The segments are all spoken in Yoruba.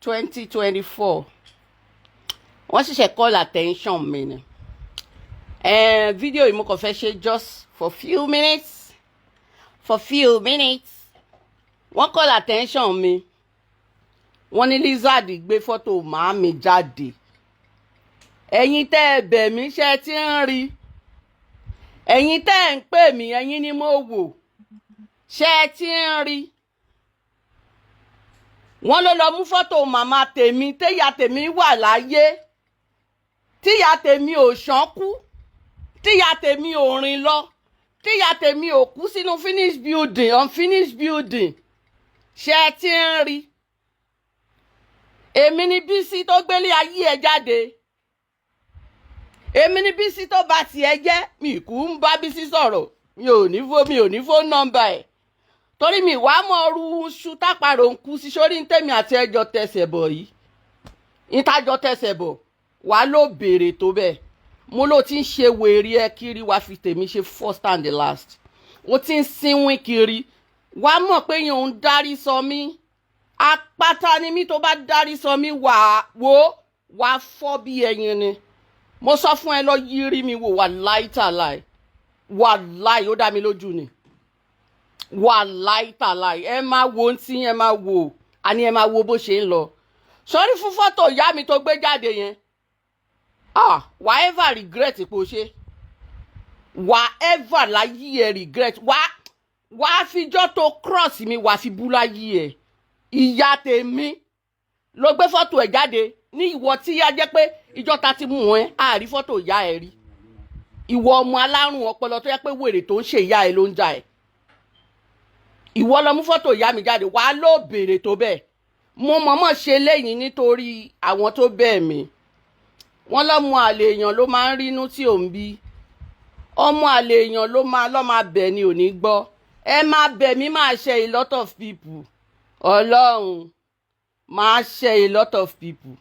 2024. Wọ́n ṣẹ̀ṣẹ̀ call attention mi ni. Fídíò yìí, mo kàn fẹ́ ṣe just for few minutes, for few minutes. Wọ́n call attention mi, wọ́n ní Lizard gbé fọ́tò màámi jáde. Ẹ̀yin tẹ́ ẹ bẹ̀ mí, ṣe ti ń rí? Ẹ̀yin tẹ́ ẹ ń pè mí, ẹ̀yin ni mo wò, ṣe ti ń rí? Wọ́n ló lọ mú fọ́tò màmá tèmi, téyà tèmi wà láyé, tíyà tèmi ò ṣán kú, tíyà tèmi ò rìn lọ, tíyà tèmi ò kú sínú finish building, unfinished building. Ṣe ti ń rí? Èmi ni Bísí tó gbélé ayé ẹ jáde, èmi ni Bísí tó bá tiẹ̀ jẹ́. Mi kú ń bá Bísí sọ̀rọ̀, mi ò ní phone number ẹ̀, torí mi wàá mọ ọrú ṣu tápàrọ̀ ń kú sí sórí tèmi àti ẹjọ́ tẹsẹ̀ bọ̀ yìí, ìtajọ́ tẹsẹ̀ bọ̀ wàá ló béèrè tó bẹ́ẹ̀. Mo ló ti ń ṣe wèrè ẹ kiri, wàá fi tèmi ṣe first and the last. Ó ti ń sínwín kiri, wàá mọ̀ pé yẹn ò ń darí sọ mí, apáta ni mí. Tó bá darí sọ mí, wàá wò, wàá fọ́ bí ẹyin ni. Mo sọ fún ẹ, lọ yírí mi wò. Wà láìtàláì, wà láì, ó dá mi lójú ni, wà láìtàláì. Ẹ máa wo ohun tí ẹ máa wò, àní ẹ máa wo bó ṣe ń lọ. Sọrí fún fọ́tò ìyá mi tó gbé jáde yẹn, ah, wà á ever regret pé o ṣe, wà á ever láyé ẹ regret. Wà á fijọ́ tó cross mi, wà á fi bú láyé ẹ. Ìyá tèmi ló gbé fọ́tò ẹ̀ jáde ní ìwọ tí yá jẹ́ pé ìjọ ta ti mú ẹ, àárí fọ́tò ìyá ẹ rí. Ìwọ ọmọ alárùn ọpọlọ tó yẹ pé wèrè tó ń ṣe ìyá ẹ ló ń jà ẹ, ìwọ lọ mú fọ́tò ìyá mi jáde, wàá ló béèrè tó bẹ́ẹ̀. Mo mọ̀ọ́mọ̀ ṣe léyìn nítorí àwọn tó bẹ́ẹ̀ mi. Wọ́n lọ́mọ àlè èèyàn ló máa ń rínú tí ò ń bí. Ọmọ àlè èèyàn ló máa lọ́ máa bẹ̀ ni ò ní gbọ́. Ẹ máa bẹ̀ mí, máa ṣe a lot of people. Ọlọ́run, máa ṣe a lot of people,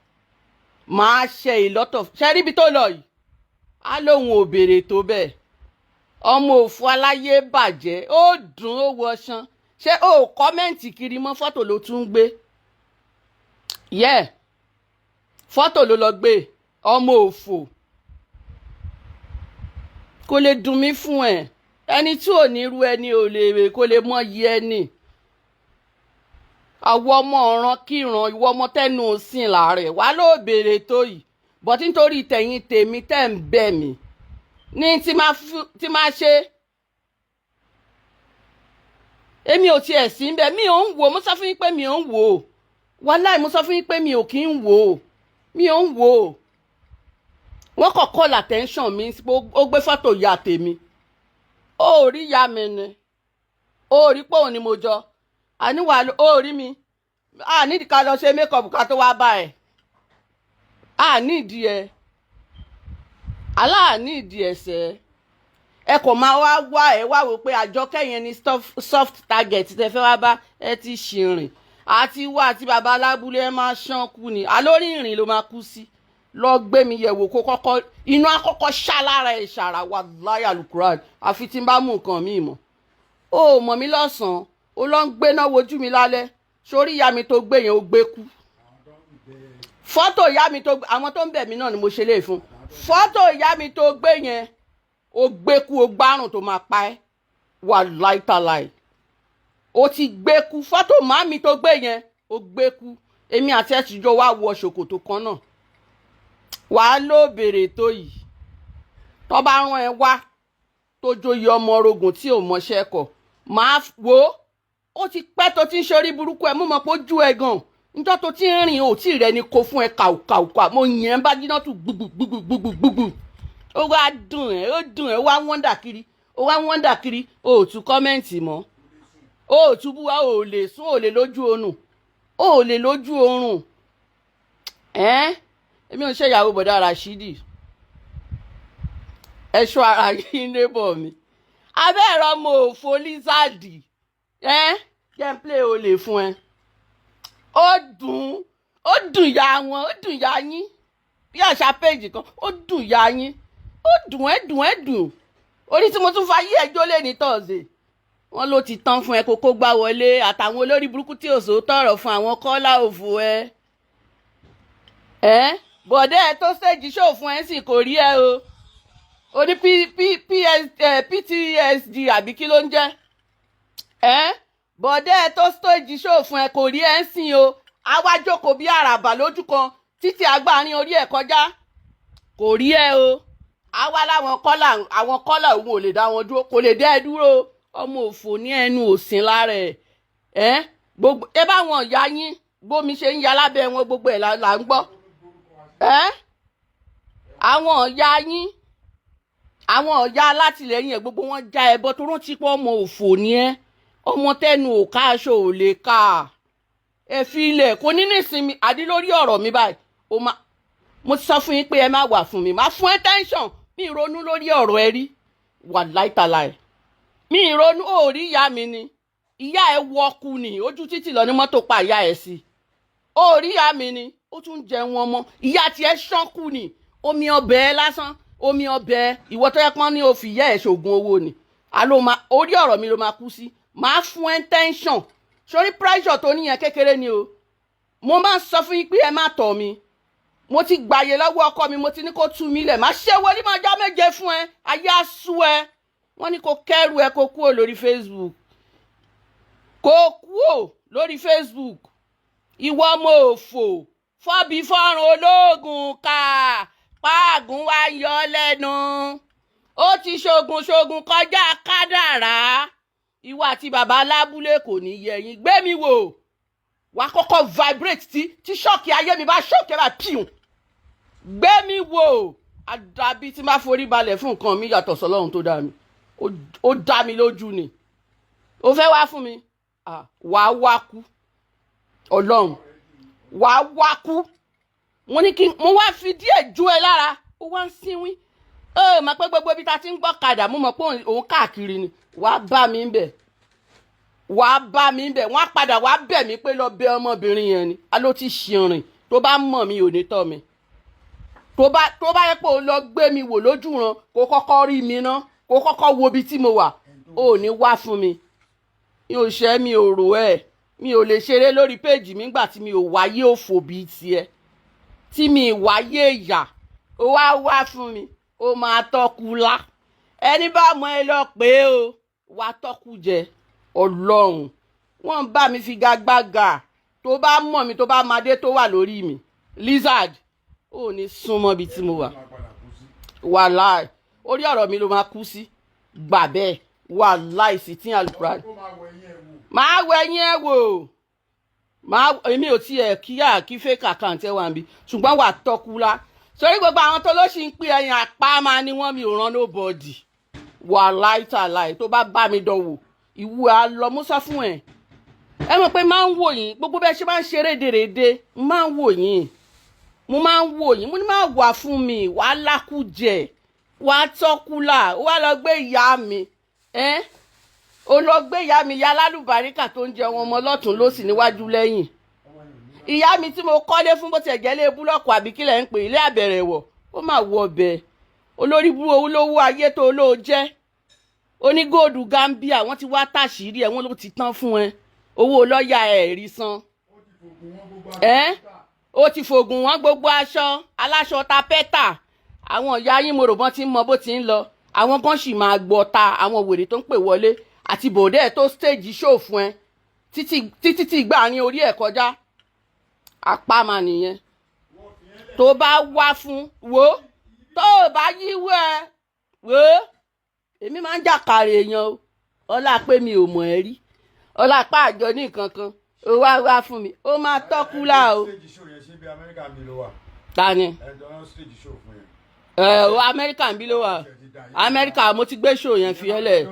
máa ṣe a lot of. Ṣe ríbi tó lọ yìí, á lóun ò béèrè tó bẹ́ẹ̀. Ọmọ òfu aláyé bàjẹ́, ó dùn ó wọṣán. Ṣé o comment kiri mọ́? Fọ́tò ló tún gbé yẹ, fọ́tò ló lọ gbé. Ọmọ òfò, kò lè dùn mí fún ẹ. Ẹni tí ò ní irú ẹni ò lè kó lè mọ yí ẹni. Àwọ ọmọ ọ̀ràn kíran, ìwọ ọmọ tẹnu òsìn làárẹ̀ wà ló béèrè tó yìí bọ́tí nítorí tẹ̀yìn tèmi tẹ̀ ń bẹ̀ mí ní tí máa ṣe. Èmi ò tiẹ̀ sí bẹ́ẹ̀, mi ò ń wò. Mo sọ fún yín pé mi ò ń wò ó. Wàláì, mo sọ fún yín pé mi ò kí ń wò ó, mi ò ń wò ó. Wọ́n kàn call attention mi, ó gbé fọ́tò ìyá tèmi. Ó rí ìyá mi ni, ó rí pé òun ni mo jọ àníwá, ó rí mi. A nídìí ká lọ ṣe make up ká tó wá bá ẹ. A nídìí ẹ, aláàní ìdí ẹsẹ̀ ẹ kò máa wá wá. Ẹ wá wò pé Àjọkẹ́ yẹn ni soft target tẹ fẹ́ wá bá. Ẹ ti ṣìrìn àti wá àti bàbá alábúlé, ẹ máa ṣán kú ni. Alórí ìrìn ló máa kú sí. Lọ gbé mi yẹ̀wò, kó kọ́kọ́ inú akọ́kọ́ ṣá lára ẹ̀ ṣàrà wà láyà lukuran. Àfi tí n bá mú nǹkan mi mọ̀. Ó mọ̀ mí lọ́sàn-án, ó lọ ń gbéná wojú mi lálẹ́. Sórí ìyá mi tó gbé yẹn, ó gbé kú. Fọ́tò ìyá mi tó, àwọn tó ń bẹ̀ mí náà ni mo ṣe lè fún. Fọ́tò ìyá mi tó gbé yẹn, ó gbé kú, ó gbárùn tó máa pa ẹ́, wà láìtàláì. Ó ti gbé kú. Fọ́tò màmí tó gbé yẹn, ó gbé kú. Èmi àti ẹ̀ ti jọ wá wọ ṣòkòtò kan náà. Wàá ló béèrè tó yìí. Tó bá rán ẹ wá, tó joyè ọmọ orogun tí ò mọṣẹ́ kọ̀, máa wo. Ó ti pẹ́ tó ti ń ṣorí burúkú ẹ. Mú mọ̀ pé ó jú ẹ gan níjọ́ tó ti ń rìn, ò tí ì rẹ ni kó fún ẹ kàùkàùkà. Mo yẹn ń bá jiná tù gbùgbù gbùgbù gbùgbù gbùgbù. Ó wá dùn ẹ, ó dùn ẹ, ó wá wọ́ndà kiri, ó wá wọ́ndà kiri. Ó ò tún comment mọ́, ó ò tún búwa, ó ò lè sún, ó ò lè lójú oorun, ó ò lè lójú oorun ẹ́n. Èmi ò ń ṣe ìyàwó bọ̀dá Rashidi. Ẹ ṣọ́ ara yín, neighbor mi. Abẹ́ ẹ̀rọ ọmọ òfò Lizard ẹ́, jẹ́ n play olè fún ẹ. Ó dùn, ó dùn ya wọn, ó dùn ya yín bí àṣà péjì kan. Ó dùn ya yín, ó dùn ẹ́, dùn ẹ́, dùn orí tí mo tún fa yí ẹjọ́ lé ní tọ̀sẹ̀. Wọn ló ti tán fún ẹ, kókó gbá wọlé àtàwọn olórí burúkú tí ò sòó tọrọ fún àwọn kọ́lá òfò ẹ. Ẹ bọ̀dẹ́ ẹ tó stage show fún ẹ sì kò rí ẹ o. O ní P P P S PTSD àbí kí ló ń jẹ́? Ẹ bọ̀dẹ́ ẹ tó stage show fún ẹ kò rí ẹ ń sìn o. Àwa jókòó bí àràbà lójú kan títí agbárin orí ẹ kọjá, kò rí ẹ o. Àwa láwọn kọ́là, àwọn kọ́là, òun ò lè dá wọn dúró, kò lè dá ẹ dúró. Ọmọ òfò ní ẹnu òsín lára ẹ. Ẹ gbogbo ẹ bá wọn ìyá yín bómi ṣe ń ya lábẹ́ wọn, gbogbo ẹ̀ là ń gbọ́. Ẹ àwọn ìyá yín, àwọn ọ̀yá alátìlẹyìn ẹ̀, gbogbo wọn já ẹbọ tó rántí pé ọmọ òfò ni ẹ, ọmọ tẹnu ò ká aṣọ ò lè ká. Ẹ fi ilẹ̀ kò ní nísinmi àdí lórí ọ̀rọ̀ mi báyìí. Ó má mo ti sọ fún yín pé ẹ má wà fún mi, má fún ẹ tension. Mi ronú lórí ọ̀rọ̀ ẹ rí wà láìtàláì, mi ronú. Ó rí ìyá mi ni, ìyá ẹ wọkú ni, ojú títì lọ ní mọ́tò pa ìyá ẹ sí. Ó rí ìyá mi ni, ó tún jẹun ọmọ. Ìyá tiẹ̀ ṣánkù ni, omi ọbẹ̀ ẹ lásán, omi ọbẹ̀ ìwọ tó yẹ pọ́n ní o fi ìyá ẹ̀ ṣoògùn owó ni. Àló ma orí ọ̀rọ̀ mi ló máa kú sí. Máa fún ẹ tension sórí pressure tó níyẹn kékeré ni o. Mo máa ń sọ fún yín pé ẹ má tọ̀ mi. Mo ti gbàyè lọ́wọ́ ọkọ mi, mo ti ní kó tú mi lẹ̀. Má ṣe wọlé, máa já méje fún ẹ, ayé á sú ẹ. Wọ́n ní kó kẹ́rù ẹ, kó kúrò lórí Facebook, kó kúrò lórí Facebook. Ìwọ ọmọ òfò, fọ́bi fọ́rùn ológun ká páàgùn wá yọ lẹ́nu. Ó ti ṣoògùn ṣoògùn kọjá kádàrá. Ìwọ àti bàbá alábúlé kò ní yẹ yín. Gbé mi wò, wà á kọ́kọ́ vibrate tí shock ayé mi bá shock ẹ bá píùn. Gbé mi wò, àdàbí tí má forí balẹ̀ fún nǹkan mi yàtọ̀ sọ́lọ́run tó dá mi. Ó dá mi lójú ni ó fẹ́ wá fún mi. Wàá wá kú, ọlọ́run, wàá wá kú. Mo ní kí mo wá fi díẹ̀ jó ẹ lára, ó wá ń sínwín. Ẹ mọ̀ pé gbogbo ibi tá a ti ń gbọ́ kadà, mo mọ̀ pé òun káàkiri ni. Wàá bá mi ń bẹ̀, wàá bá mi ń bẹ̀. Wọ́n á padà wàá bẹ̀ mí pé lọ bẹ ọmọbìnrin yẹn ni. A ló ti ṣìrìn. Tó bá mọ̀ mi ò ní tọ́ mi. Tó bá yẹ pé o lọ gbé mi wò lójú ran, kó kọ́kọ́ rí mi ná, kó kọ́kọ́ wo ibi tí mo wà, ò ní wá fún mi. Mi ò ṣẹ́, mi ò rò ẹ́, mi ò lè ṣeré lórí péèjì mi nígbà tí mi ò wáyé òfò bíi tiẹ̀, tí mi wáyé ìyà. Ó wá wá fún mi, ó máa tọ́kú lá. Ẹni bá mọ ẹ lọ pé o wá tọ́kú jẹ. Ọlọ́run, wọ́n bá mi figagbága. Tó bá mọ̀ mi, tó bá máa dé tó wà lórí mi, lizard, ó ní súnmọ́ ibi tí mo wà. Wàláì, orí ọ̀rọ̀ mi ló máa kú sí, gbà bẹ́ẹ̀. Wàláì sí tí àlùkùránì máa wọ ẹyin ẹ wò máa. Èmi ò tiẹ̀ kíyà kí fake account ẹ wà níbí, ṣùgbọ́n wà tọ́kú lá sórí gbogbo àwọn tó ló ṣì ń pè ẹyin àpá máa ní wọ́n. Mi ò rán nobody. Wàláì tàláì, tó bá bá mi dánwò, ìwú á lọ. Musa fún ẹ. Ẹ mọ̀ pé máa ń wò yín, gbogbo bẹ́ẹ̀ ṣe máa ń ṣeré rédèrèdè, máa ń wò yín, mo máa ń wò yín. Mo ní máa wà fún mi, wàá lákújẹ, wàá tọ́kúlà, wàá lọ gbé ìyá mi ẹ́. Ó lọ gbé ìyá mi, ìyá lálùbáríkà tó ń jẹun ọmọ lọ́tún lọ́sì níwájú lẹ́yìn. Ìyá mi tí mo kọ́lé fún, bó tiẹ̀ jẹ́ lé búlọ́ọ̀kù àbí kílẹ̀ ń pè ilé àbẹ̀rẹ̀wọ̀, ó mà wọ ọbẹ̀. Olórí bú olówó ayé tó olóò jẹ́ onígóòdù Gambia, wọ́n ti wá tàṣírí ẹ̀, wọ́n ló ti tán fún ẹ. Owó lọ́ọ̀yà ẹ̀ rí san ẹ́, ó ti fògùn wọn gbogbo aṣọ aláṣọ ta pẹ́tà. Àwọn ìyá yín, mo rò bọ́n ti ń mọ bó ti ń lọ. Àwọn kan sì máa gbọ́ ta àwọn wèrè tó ń pè wọlé àti bòdẹ́ ẹ̀ tó stage show fún ẹ títí títí tí gbà ní orí ẹ̀ kọjá. Apá máa nìyẹn. Tó bá wá fún wo, tó o bá yíwọ́ ẹ wo, èmi máa ń jàkàrà èèyàn o. Ọlá pé mi ò mọ̀ ẹ́ rí, ọlá pé àjọ ní nǹkan kan, ó wá wá fún mi, ó máa tọ́kú lá o. Stage show yẹn, ṣé bí Amẹ́ríkà mi ló wà? Ta ni? Ẹjọ́ náà stage show fún yẹn. Ẹ o, Amẹ́ríkà ń bí ló wà. Amẹ́ríkà mo ti gbé show yẹn, fìyẹ́lẹ̀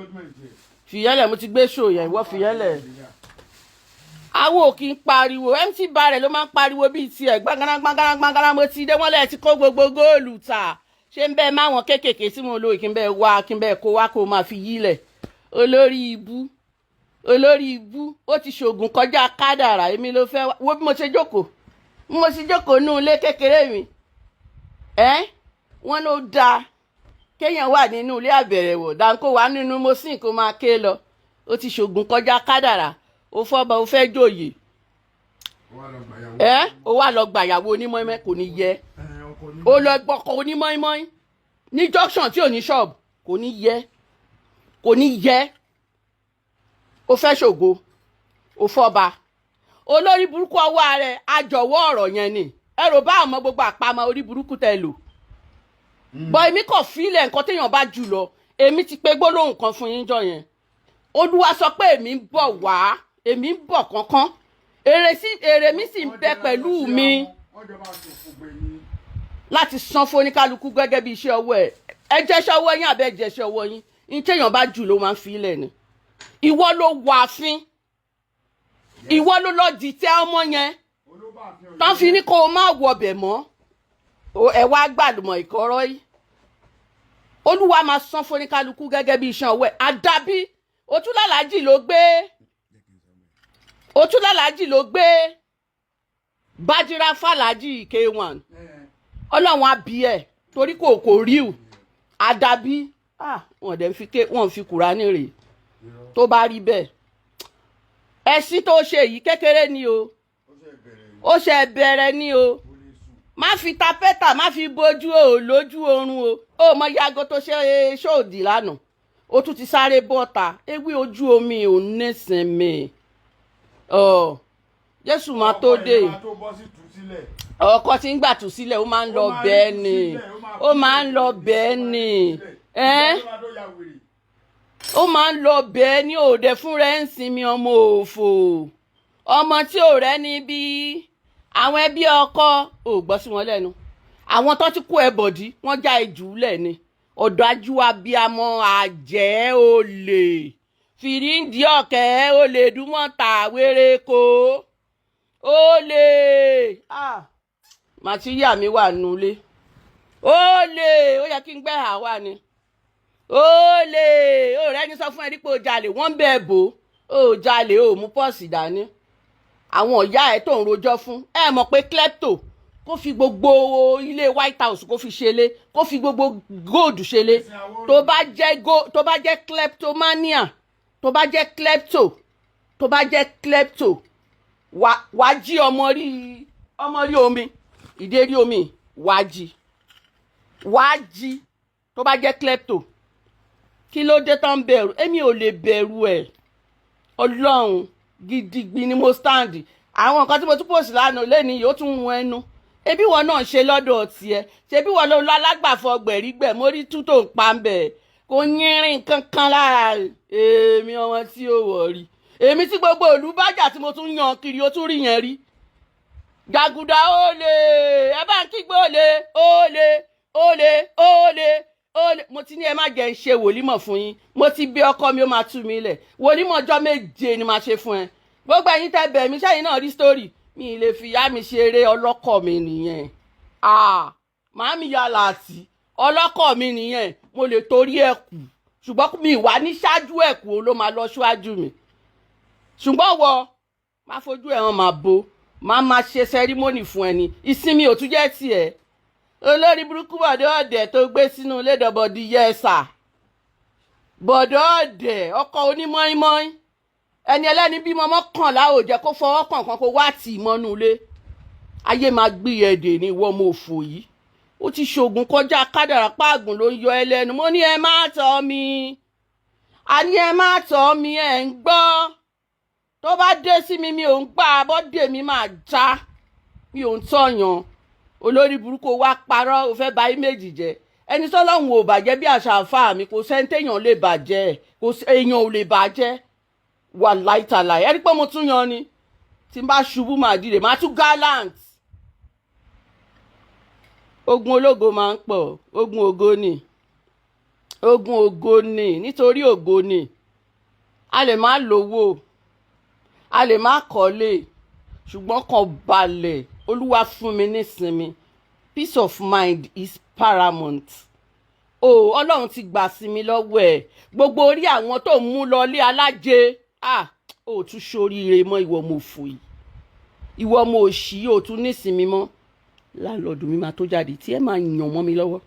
fìyẹ́lẹ̀. Mo ti gbé show yẹn, ìwọ fìyẹ́lẹ̀. Àwọn ò kí ń pariwo. Mt barrel ló máa ń pariwo bíi tiẹ̀ gbàngànà gbàngànà gbàngànà. Mo ti dé, wọ́n lẹ̀ ti kó gbogbo góòlù tà. Ṣé ń bẹ́ẹ̀ máwọn kéékèèké tí mo lò, kí n bẹ́ẹ̀ wá, kí n bẹ́ẹ̀ kó wá, kó máa fi yílẹ̀. Olórí ibú, olórí ibú, ó ti ṣoògùn kọjá kádàrà. Èmi ló fẹ́ wo bí mo ṣe jókòó, bí mo ṣe jókòó nú ilé kékeré mi. Ẹ́ wọ́n ló dáa kéèyàn wà nínú ilé àbẹ̀rẹ̀wọ̀ dáńkó wà nínú mosin kó máa ké lọ. Ó ti ṣoògùn kọjá kádàrà. Ó fọ́ba, ó fẹ́ jòyè. Ó wá lọ gbàyàwó. Ẹ ó wá lọ gbàyàwó onímọ̀ọ́mọ́, kò ní yẹ. Ẹ, ọkọ ní. Ó lọ gbọ́kọ̀ onímọ̀ọ́mọ́ ní junction tí ò ní ṣọ́ọ̀bù, kò ní yẹ, kò ní yẹ. Ó fẹ́ ṣògo, ó fọ́ba olórí burúkú ọwọ́ rẹ̀ àjọwọ́ ọ̀rọ̀ yẹn ni. Ẹ rò bá àmọ́ gbogbo àpamọ́ orí burúkú tẹ lò bọ́. Èmi kò fílẹ̀ nǹkan téèyàn bá jù lọ. Èmi ti pe gbólóhùn kan fún yín jọ yẹn. Olúwa sọ pé èmi ń bọ̀ wá, èmi ń bọ̀ kánkán. Èrè sí èrè mi sì ń bẹ pẹ̀lú mi Wọ́n jọ máa ṣòfò gbẹ̀yìn. láti san fún oníkálukú gẹ́gẹ́ bí iṣẹ́ ọwọ́ ẹ̀. Ẹ jẹ́ṣẹ́ ọwọ́ yín àbẹ́ jẹ́ṣẹ́ ọwọ́ yín. Ní téèyàn bá jù ló máa ń fi ilẹ̀ ni. Ìwọ ló wà fín, ìwọ ló lọ dìtẹ̀ ọmọ yẹn Olóbàfin. tán fi ní kó o má wọbẹ̀ mọ́. Ẹ wá gbàlùmọ̀ ìkọ́rọ́ yìí. Olúwa máa san fún oníkálukú gẹ́gẹ́ bí iṣẹ́ ọwọ́ ẹ̀. Àdàbí òtúlàlájì ló gbé, òtúlàlájì ló gbé bájírá fàlájì K1. Ọlọ́run á bí ẹ̀ torí kò rí o. Àdàbí, ah, wọn dẹ̀ fi ké wọn fi Kùránì rè. Tó bá rí bẹ́ẹ̀, ẹ̀sìn tó ṣe yìí kékeré ni o. Ó ṣe bẹ̀rẹ̀ yìí. Ó ṣe bẹ̀rẹ̀ ni o. Ó lè sùn. Má fi tapẹ́tà, má fi bójú o lójú oorun o. Ó mọ yago tó ṣe ṣóòdì lánàá, ó tún ti sáré bọ́ta. Ewé ojú omi ò nísinmi ọ. Jésù máa tó dé. Ọkọ ẹ̀ máa tó bọ́ sí tú sílẹ̀. Ọkọ tí ń gbà tú sílẹ̀, ó máa ń lọ Ó máa bẹ́ẹ̀ rí ni. sílẹ̀, ó máa Ó máa ń lọ fi bẹ́ẹ̀ ni. Ẹ́ Ìjọba tó ya wèrè. Ó máa ń lọ bẹ́ẹ̀ ní òde fúnra ẹ̀ ń sinmi. Ọmọ òfò, ọmọ tí ò rẹ́ níbí àwọn ẹbí ọkọ ò gbọ́ sí wọn lẹ́nu. Àwọn tó ti kó ẹ bọ̀dí, wọ́n já ẹ jù ú lẹ̀ ni. Ọ̀dájú abiyamọ àjẹ́, olè fìríǹdì ọ̀kẹ́, olè dúmọ̀tà wéré kó olè. Ah, màtíríà mi wà nulẹ̀. Olè, ó yẹ kí n gbẹ́ àwa ni olè. Ọ̀rẹ́ ní sọ fún ẹ dípò jalè, wọ́n ń bẹ́ẹ̀ bò ó. Jalè, ó mú pọ́ọ̀sì dání. Àwọn ìyá ẹ tó ń rojọ́ fún ẹ mọ̀ pé klepto, kó fi gbogbo ilé White House kó fi ṣẹlé, kó fi gbogbo gold ṣẹlé. Tó bá jẹ́ kleptomania, tó bá jẹ́ klepto, tó bá jẹ́ klepto, wá jí ọmọ rí omi, ìdérí omi, wá jí, wá jí. Tó bá jẹ́ klepto, kí ló dé tán bẹ̀rù? Èmi ò lè bẹ̀rù ẹ̀. Ọlọ́run gidigbi ni mo stand. Àwọn nǹkan tí mo tún post lánàá lẹ́ni yìí, ó tún run ẹnu. Ebi wọn náà ṣe lọ́dọ̀ tiẹ̀. Ṣebí wọn ló lọ alágbàfọ̀ gbẹ̀rígbẹ̀ mórí tú tó ń pa ń bẹ̀, kò yínrín kankan lára èmi. Ọmọ tí ó wọ̀ rí èmi tí gbogbo ìlú bájà tí mo tún yan kiri, ó tún rí yẹn rí. Jàgùdà olè, ẹ bá ń kígbe olè, olè, olè, olè, olè. Mo ti ní ẹ má jẹ́ ń ṣe wòlímọ̀ fún yín. Mo ti bí ọkọ mi, ó máa tú mi lẹ̀. Wòlímọ̀ ọjọ́ 7 ni màá ṣe fún ẹ. Gbogbo ẹ̀yin tẹ́ bẹ̀ mí sẹ́yìn náà rí story mi lè fi ìyá mi ṣeré. Ọlọ́kọ̀ mi nìyẹn. Ah, màámi ya làtì, ọlọ́kọ̀ mi nìyẹn. Mo lè torí ẹ̀ kù, ṣùgbọ́n mi wà ní ṣáájú ẹ̀ kù, ló máa lọ ṣáájú mi. Ṣùgbọ́n wọ má fojú ẹ̀ hàn, máa bo, máa máa ṣe ceremony fún ẹni. Ìsinmi ò tún jẹ́ tiẹ̀. Olórí burúkú, bọ̀dọ̀ ọ̀dẹ̀ tó gbé sínú ilé dọ̀bọ̀dì yẹsà, bọ̀dọ̀ ọ̀dẹ̀, ọkọ onímọ̀ọ́mọ́ọ́n, ẹni ẹlẹ́ni bímọ 11, ò jẹ́ kó fọwọ́ kàn kan, kó wá tì í mọ́nú ilé. Ayé máa gbé ẹ̀dẹ̀ ní. Ìwọ ọmọ òfò yìí, ó ti ṣoògùn kọjá kádàrá. Páàgùn ló ń yọ ẹ lẹ́nu. Mo ní ẹ má tọ́ mi, àní ẹ má tọ́ mi. Ẹ̀ ń gbọ́, tó bá dé sí mi, mi ò ń gbà bọ́dé mi máa já, mi ò ń tọ̀yàn. Olórí burúkú, wa parọ́, ò fẹ́ ba image jẹ́. Ẹni sọ́lọ́hún ò bàjẹ́ bí àṣà àfáà mi, kò sẹ́ni téèyàn lè bàjẹ́, kò sí èèyàn ò lè bàjẹ́. Wà láìtàláì, ẹni pé mo tún yan ni. Tí n bá ṣubú, màá dìde, màá tún gallant. Ogun ológo máa ń pọ̀. Ogun ògo ni, ogun ògo ni. Nítorí ògo ni. A lè má lówó, a lè má kọ́lé, ṣùgbọ́n kàn balẹ̀. Olúwa fún mi nísinmi. Peace of mind is paramount o. Ọlọ́run ti gbà sí mi lọ́wọ́ ẹ̀. Gbogbo orí àwọn tó ń mú lọ lé alájẹ, ah, ó tún ṣoríire mọ́. Ìwọ mo fò yìí, ìwọ mo òṣì, ó tún nísinmi mọ́. Landlord mi máa tó jáde tí ẹ máa yàn mọ́ mi lọ́wọ́.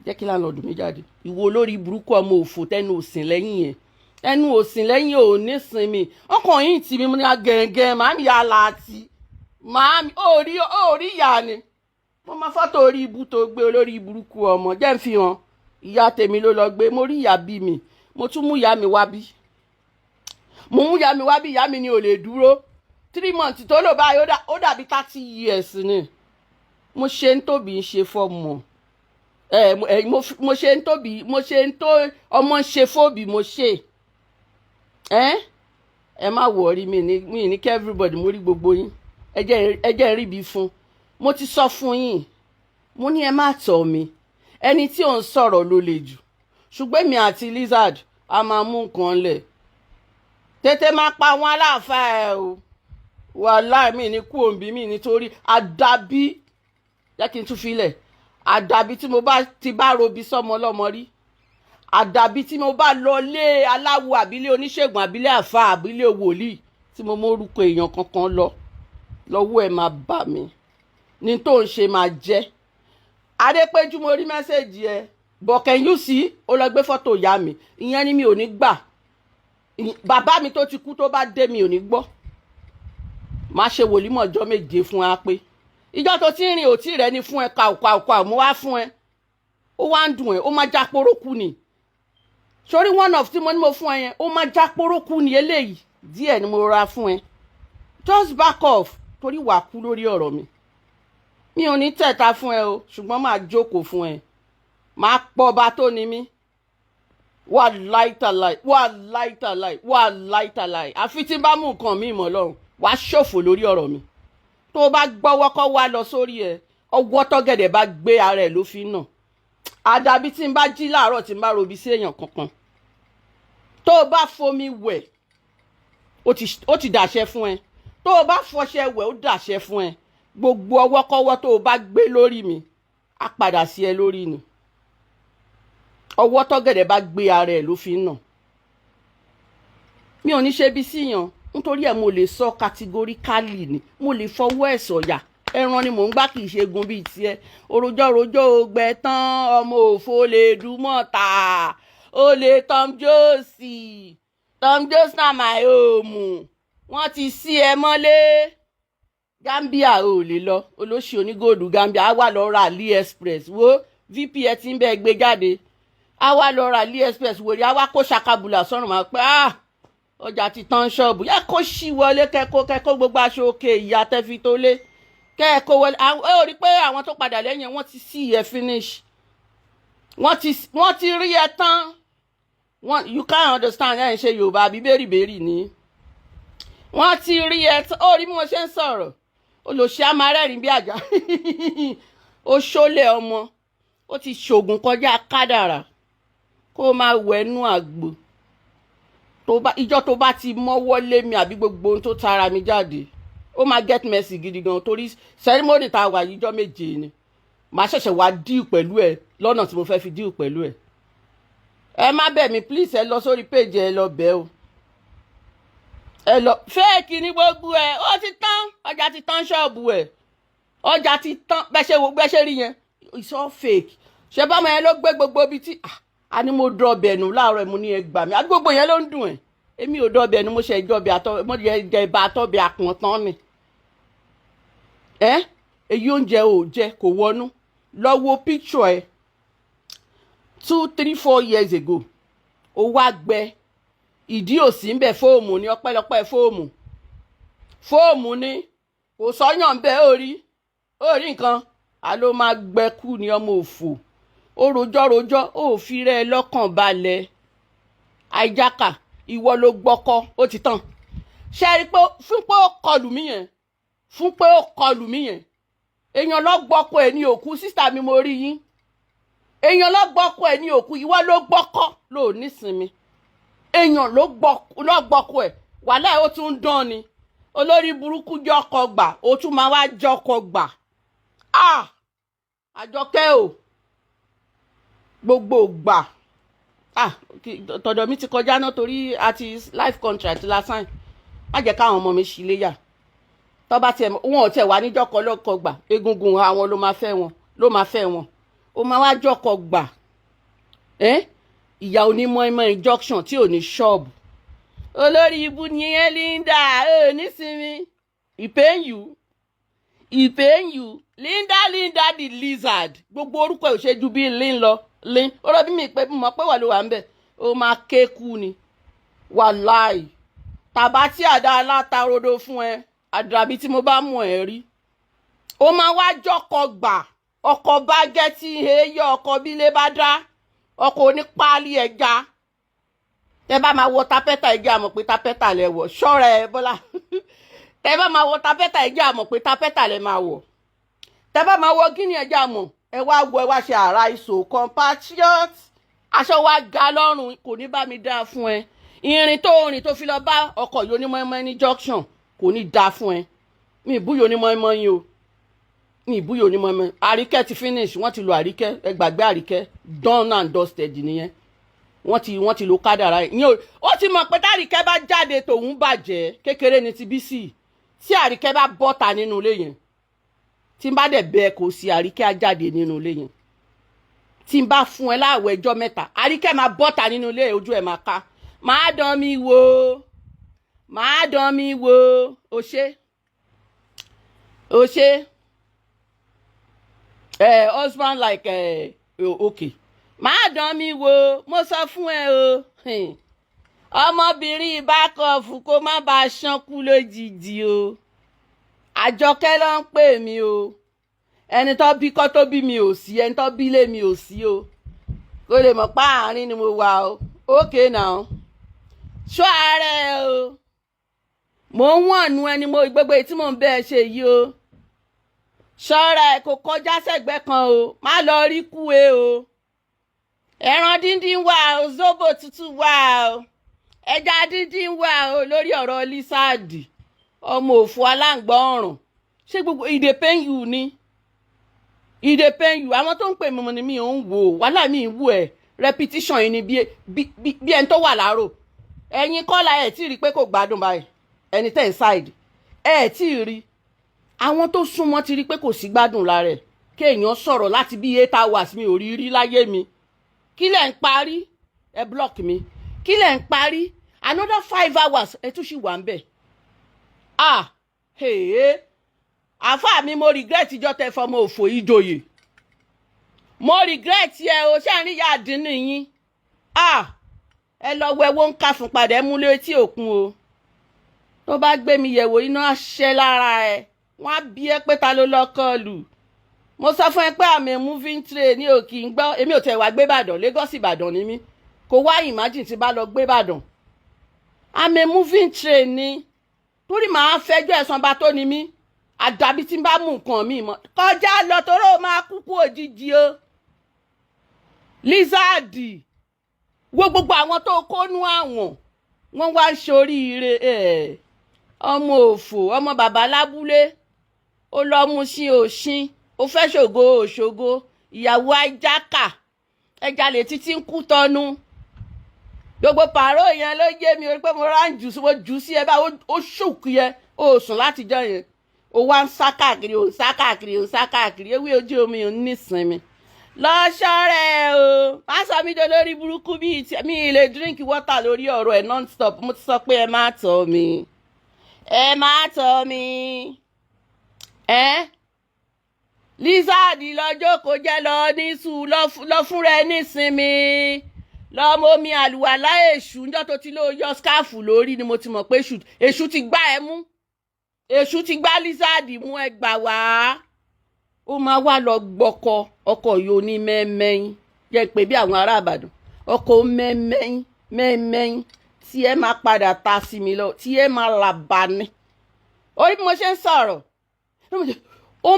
Jẹ́ kí landlord mi jáde. Ìwọ olórí burúkú, ọmọ òfò, tẹnu òsìn lẹ́yìn yẹn, ẹnu òsìn lẹ́yìn, ò nísinmi. Ọkàn yìí tì mí ní agẹ̀ǹgẹ̀ màá mi yà láti. Màámi, ó rí ìyá ni mo máa fọ́tò orí ibú tó gbé, olórí burúkú ọmọ. Jẹ́ ń fi hàn. Ìyá tèmi ló lọ gbé. Mo rí ìyá bí mi, mo tún mú ìyá mi wá bí, mo mú ìyá mi wá bí. Ìyá mi ni ò lè dúró. 3 months tó lò báyìí, ó dàbí 30 years ni. Mo ṣe ń tóbi ń ṣe fọ́mọ ẹ. Mo ṣe ń tóbi, mo ṣe ń tó ọmọ ń ṣe fóbi. Mo ṣe ẹ. Ẹ má worry mi ní mi ní kí everybody. Mo rí gbogbo yín. Ẹ jẹ́ rí bí fún. Mo ti sọ fún yín, mo ní ẹ má tọ̀ mí. Ẹni tí ò ń sọ̀rọ̀ ló le jù, ṣùgbọ́n èmi àti Lizard a máa mú nǹkan lẹ̀. Tètè máa pa àwọn aláàfáà ẹ o. Wàláì, mi ní kú òǹbí mi nítorí àdàbí. Jẹ́ kí n tún filẹ̀. Àdàbí tí mo bá ti bá robi sọ́mọ lọ́mọ rí, àdàbí tí mo bá lọ lé aláwo, àbílẹ̀ oníṣègùn, àbílẹ̀ àfa, àbílẹ̀ wòlíì, tí mo mórúkọ èèyàn kankan lọ lọ́wọ́ ẹ̀ máa bà mí ní tó ń ṣe máa jẹ́. Adépéjú, mo rí message ẹ, but can you see? Ó lọ gbé fọ́tò ìyá mi. Ìyẹn ni mi ò ní gbà. Bàbá mi tó ti kú, tó bá dé, mi ò ní gbọ́. Má ṣe wòlímọ̀ ọjọ́ 7 fún wa pé ìjọ tó ti ń rìn òtí rẹ ni fún ẹ. Kàù mo wá fún ẹ, ó wá ń dùn ẹ, ó máa já porókù ni. Sórí one of tí mo ní mo fún ẹ yẹn, ó máa já porókù ni. Eléyìí díẹ̀ ni mo ra fún ẹ. Just back off, torí wàá kú lórí ọ̀rọ̀ mi. Mi ò ní tẹ̀ta fún ẹ o, ṣùgbọ́n máa jókòó fún ẹ, máa pọ̀ ọba tó ní mí. Wà láìtàláì, wà láìtàláì, wà láìtàláì. Àfi tí n bá mú nǹkan mi mọ̀ lọ́rùn, wàá ṣòfò lórí ọ̀rọ̀ mi. Tó o bá gbọ́wọ́ kọ́ wá lọ sórí ẹ, ọwọ́ tọ́gẹ̀dẹ̀ bá gbé ara ẹ̀ ló fi nà. Àdàbí tí n bá jí láàárọ̀, tí n bá robi sí èèyàn kankan, tó o bá fomi wẹ̀, ó ti dàṣẹ fún ẹ. Tó o bá fọṣẹ wẹ̀, ó dàṣẹ fún ẹ. Gbogbo ọwọ́kọ́wọ́ tó o bá gbé lórí mi, á padà sí ẹ lórí ni. Ọwọ́ tọ́gẹ̀dẹ̀ bá gbé ara ẹ̀ ló fi ń nà. Mi ò ní ṣe bí síyàn nítorí ẹ̀. Mo lè sọ categorically ni, mo lè fọwọ́ ẹ̀ sọ̀yà. Ẹran ni mò ń gbá, kì í ṣe gun bíi tiẹ̀. Òròjọ́ rojọ́ ògbẹ tán, ọmọ òfò lè dùn ta ó lè. Tom Jones, Tom Jones na my home. Wọ́n ti sí ẹ mọ́lé Gambia, ò lè lọ. Olóṣì onígòòlù Gambia, á wà lọ ra AliExpress. Wo VPN tí ń bẹ́ẹ̀ gbé jáde, á wá lọ ra AliExpress. Wòrí á wá kó ṣakabula sọ́run, máa pẹ́. Ah, ọjà ti tán ṣọ́ọ̀bù yẹ kó ṣì wọlé, kẹ́kọ́ kẹ́kọ́ gbogbo aṣọ òkè ìyá tẹ́fi tó lé kẹ́ẹ̀kọ́ wọlé. Ẹ ò rí pé àwọn tó padà lẹ́yìn wọ́n ti sí ẹ finish. Wọ́n ti rí ẹ tán. Wọ́n, you can't understand. Ẹ̀ ń ṣe Yorùbá àbí bẹ́rìbẹ́rì ni. Wọ́n ti rí ẹ tán. Ó rí bí wọ́n ṣe ń sọ̀rọ̀. Olùṣí amárẹ́rìn bí àjà. Ó ṣólè ọmọ, ó ti ṣògùn kọjá kádàrà. Kó máa wẹ̀nú àgbo tó bá ìjọ tó bá ti mọ́wọ́ lé mi àbí gbogbo ohun tó tara mi jáde, ó máa get messy gidi gan, torí ceremony tá a wà yìí, ìjọ 7 ni màá ṣẹ̀ṣẹ̀ wá deal pẹ̀lú ẹ lọ́nà tí mo fẹ́ fi deal pẹ̀lú ẹ. Ẹ má bẹ̀ mí, please. Ẹ lọ sórí page, ẹ lọ bẹ̀ o. Ẹ lọ fake ní gbogbo ẹ. Ó ti tán, ọjà ti tán, ṣọ́ọ̀bù ẹ, ọjà ti tán. Bẹ́ẹ̀ ṣe wo, bẹ́ẹ̀ ṣe rí yẹn, it's all fake. Ṣé báwọn yẹn ló gbé gbogbo ibi tí a ní mo dọbẹ̀ nù láàárọ̀? Mo ní ẹ gbà mí. Àbí gbogbo yẹn ló ń dùn ẹ̀? Èmi ò dọbẹ̀ nù. Mo ṣe ìjọbẹ̀ àtọ, mo jẹ ìbá àtọbẹ̀ àpọ̀n tán ni. Ẹ èyí oúnjẹ ò jẹ kò wọnú. Lọ wo picture ẹ 2, 3, 4 years ago. Ó wá gbẹ, ìdí òsì ń bẹ. Foam ní, ọpẹ́lọpẹ́ foam. Foam ní, kò sọ́yàn ń bẹ. Ó rí, ó rí nǹkan àló máa gbẹ kú ní. Ọmọ òfò, ó rojọ́ rojọ́, ó fi rẹ́ ẹ lọ́kàn balẹ̀. Àìjákà, ìwọ ló gbọ́kọ́, ó ti tán. Ṣe é rí pé fún pé ó kọlù mí yẹn, fún pé ó kọlù mí yẹn, èèyàn lọ gbọ́kọ ẹ̀ ní òkú. Sísá mi, mo rí yín. Èèyàn lọ gbọ́kọ ẹ̀ ní òkú. Ìwọ ló gbọ́kọ́ ló nísinmi. Èèyàn ló gbọ́kọ ẹ̀. Wàhálà, ó tún ń dán ni. Olórí burúkú, jọkọ gbà, ó tún máa wá jọkọ gbà. Ah, Àjọkẹ́ o, gbogbo gbà. Ah, tọ̀dọ̀ mi ti kọjá náà, torí àti life contract lásán. Má jẹ́ káwọn ọmọ mi ṣì léyà. Tọ́ba tiẹ̀ wọn ò tiẹ̀ wá níjọ́kọ lọ́kọ gbà, egungun àwọn ló máa fẹ́ wọn, ló máa fẹ́ wọn. Ó máa wá jọ́kọ gbà. Ẹ́ ìyá onímọ̀ injunction tí ò ní ṣọ́ọ̀bù. Olórí ibu ni ẹ, Linda. Ẹ nísinmi ìpéyù. E pain you. Linda, Linda the lizard. Gbogbo orúkọ ẹ̀ ò ṣe ju bí Lin lọ. Lin ó rọ bí mi pé mọ̀ pé wà ló wà ń bẹ̀, ó máa kéku ni. Wàláì, tàbá tí àdá alátarodo fún ẹ, àdàbí tí mo bá mú ẹ rí, ó máa wá jọkọ gbà. Ọkọ̀ bá gẹ́ tí ń yọ ọkọ̀ bílé bá dá ọkọ̀ onípáálí ẹja. Tẹ bá máa wọ tapẹ́tà ẹjẹ́ àmọ̀ pé tapẹ́tà lẹ wọ̀. Ṣọ́ra ẹ, Bọ́lá. Tẹ bá máa wọ tapẹ́tà, ẹjẹ́ àmọ̀ pé tapẹ́tà lẹ máa wọ̀. Tẹ bá máa wọ gíní, ẹjẹ́ àmọ̀. Ẹ wá wọ, ẹ wá ṣe àrà ìṣò compatriot. Aṣọ wa ga lọ́rùn, kò ní bá mi dáa fún ẹ. Ìrìn tó rìn tó fi lọ bá ọkọ̀ yìí onímọ̀ọ́mọ́ ní junction, kò ní dáa fún ẹ. Mi ìbúyò onímọ̀ọ́mọ́ yín o, ní ìbúyò onímọ̀ọ́mọ́. Àríkẹ́ ti finish, wọ́n ti lo Àríkẹ́. Ẹ gbàgbé Àríkẹ́, done and dusted nìyẹn. Wọ́n ti lo kádàrá ẹ̀ ìyẹn. Ó ti mọ̀ pé tàríkẹ́ bá jáde, tòun bàjẹ́. Kékeré ni ti Bísí. Tí Àríkẹ́ bá bọ́ta nínú ilé yẹn, tí n bá dẹ̀ bẹ́ẹ̀, kò sí, Àríkẹ́ á jáde nínú ilé yẹn. Tí n bá fún ẹ láàwọ̀ ẹjọ́ 3, Àríkẹ́ máa bọ́ta nínú ilé, ojú ẹ̀ máa ká. Máa dán mi wò, máa dán mi wò. Ó ṣe, ó ṣe ẹ husband like ẹ okay. Máa dán mi wò, mo sọ fún ẹ o. Ọmọbìnrin ìbákọ̀ọ̀fù, kó má bàa ṣánkú lójijì o. Àjọkẹ́ ló ń pè mí o. Ẹni tó bí kọ́ tó bí mi ò sí, ẹni tó bí lé mi ò sí o. Kó lè mọ̀ pa àárín ni mo wà o. Okay now, ṣọ́ ara ẹ o. Mò ń wọ̀nù ẹni mo gbogbo èyí tí mò ń bẹ́ ẹ ṣe yìí o. Ṣọ́ra ẹ, kò kọjá sẹ́gbẹ́ kan o, má lọ rí kú e o. Ẹran díndín wà o, zobo tútù wà o, ẹja díndín wà o. Lórí ọ̀rọ̀ Lizard, ọmọ òfò aláǹgbá ọ̀rùn, ṣé gbogbo e dey pain you ni? E dey pain you. Àwọn tó ń pè mí ni mi ò ń wò wàhálà mi ń wò ẹ. Repetition yìí ni bí ẹni tó wà láàárọ̀. Ẹ̀yin kọ́lá ẹ̀ tí ì rí i pé kò gbádùn báyìí. Ẹni tẹ́ ẹ̀ side ẹ̀ tí ì rí, àwọn tó súnmọ́ ti rí i pé kò sí gbádùn lára ẹ̀. Kéèyàn sọ̀rọ̀ láti bí 8 hours, mi ò rí rí láyé mi. Kí lẹ̀ ń parí? Ẹ block mi. Kí lẹ̀ ń parí? Another 5 hours, ẹ tún ṣì wà ń bẹ̀. Ah, hey, àáfàá mi, mo regret ìjọ tẹ fọmọ òfò ìjòyè. Mo regret ẹ o. Ṣé àárín ìyá àdínní yín? Ah, ẹ lọ wẹwọ ń ká fún padà, ẹ mú létí òkun o. Tó bá gbé mi yẹ̀wò, iná ṣẹ́ lára ẹ. Wọ́n á bí ẹ pé ta ló lọ́kọ́ lù. Mo sọ fún ẹ pé àmì moving train ní òkì ń gbọ́. Èmi ò tẹ̀ wá gbé Ìbàdàn, Lagos Ìbàdàn ni mí. Kò wá imagine tí bá lọ gbé Ìbàdàn. Àmì moving train ni, torí màá fẹjọ́ ẹ̀sán bá tó ni mí. Àdàbí tí n bá mú nǹkan mi mọ́ kọjá lọ, toró máa kúkú òjijì o. Lizard, wo gbogbo àwọn tó kónú àwọn, wọ́n wá ń ṣoríire. Ọmọ òfò, ọmọ bàbá lábúlé, ó lọ mú sí òṣin, ó fẹ́ ṣògo òṣogo. Ìyàwó ajáka ẹja lè títí ń kú tọnu. Gbogbo pààrọ̀ yẹn ló yé mi pé mo rán jù sí, mo jù sí ẹ bá ó ṣùkú yẹ. Ó sùn látijọ́ yẹn, ó wá ń sá káàkiri, ó ń sá káàkiri, ó ń sá káàkiri. Ewé ojú omi ò ní nísinmi. Lọ ṣọ́rẹ́ o, má sọ mí di lórí burúkú bíi tí mi lè drink water lórí ọ̀rọ̀ ẹ̀ non-stop. Mo ti sọ pé ẹ má tọ̀ mí, ẹ má tọ̀ mí. Ẹ Lizard, lọ́jọ́ kò jẹ́ lọ ní sùn, lọ fúnra ẹ nísinmi, lọ́mọ omi àlùwàlá èṣù. Níjọ́ tó ti lóò yọ scarf lórí ni mo ti mọ̀ pé èṣù ti gbá ẹ mú, èṣù ti gbá Lizard mú. Ẹ gbà wá. Ó máa wá lọ gbọ́kọ ọkọ yìí oní mẹ́mẹ́yìn, jẹ́ pé bí àwọn ará Ìbàdàn, ọkọ mẹ́mẹ́yìn mẹ́mẹ́yìn tí ẹ máa padà ta sí mi lọ, tí ẹ máa là bá ní. Orí bí mo ṣe ń sọ̀rọ̀, ó